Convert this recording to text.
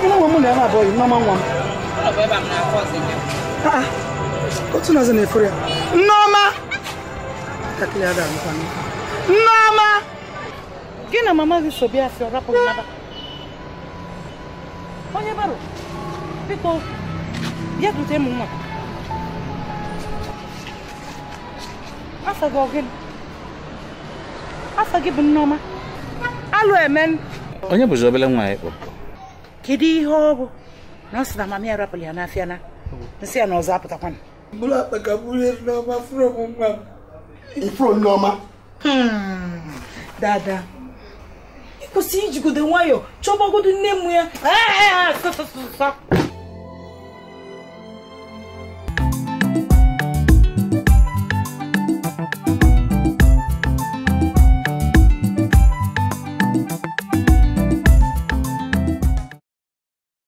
Nwa m na ya na-abụghị Nneọma nwa m. Otu na-azụ na-efuru ya. Nneọma! Ntakịrị ada anụkwanụ. Nneọma! Gị na mama gị so bịa afịa rapụ nnaba. Onye baro, biko, bịa dute m nwa. Afa gị ọ gịnị? Afa gị bụ Nneọma. Alụ emen. Onye bụzi obele nwa ya kpọ? Kedu ihe ọ bụ? Na ọ sị na mama ya rapụrụ ya n'afịa na nsị ya na ọzọ apụtakwana. Bụrụ akpa ka bụrụ Nneọma fụrụ m nwa m. Ifuru Nneọma. Dada, ị kwụsị ijigodo nwayọọ chọbagodo nne m ya. Sọ.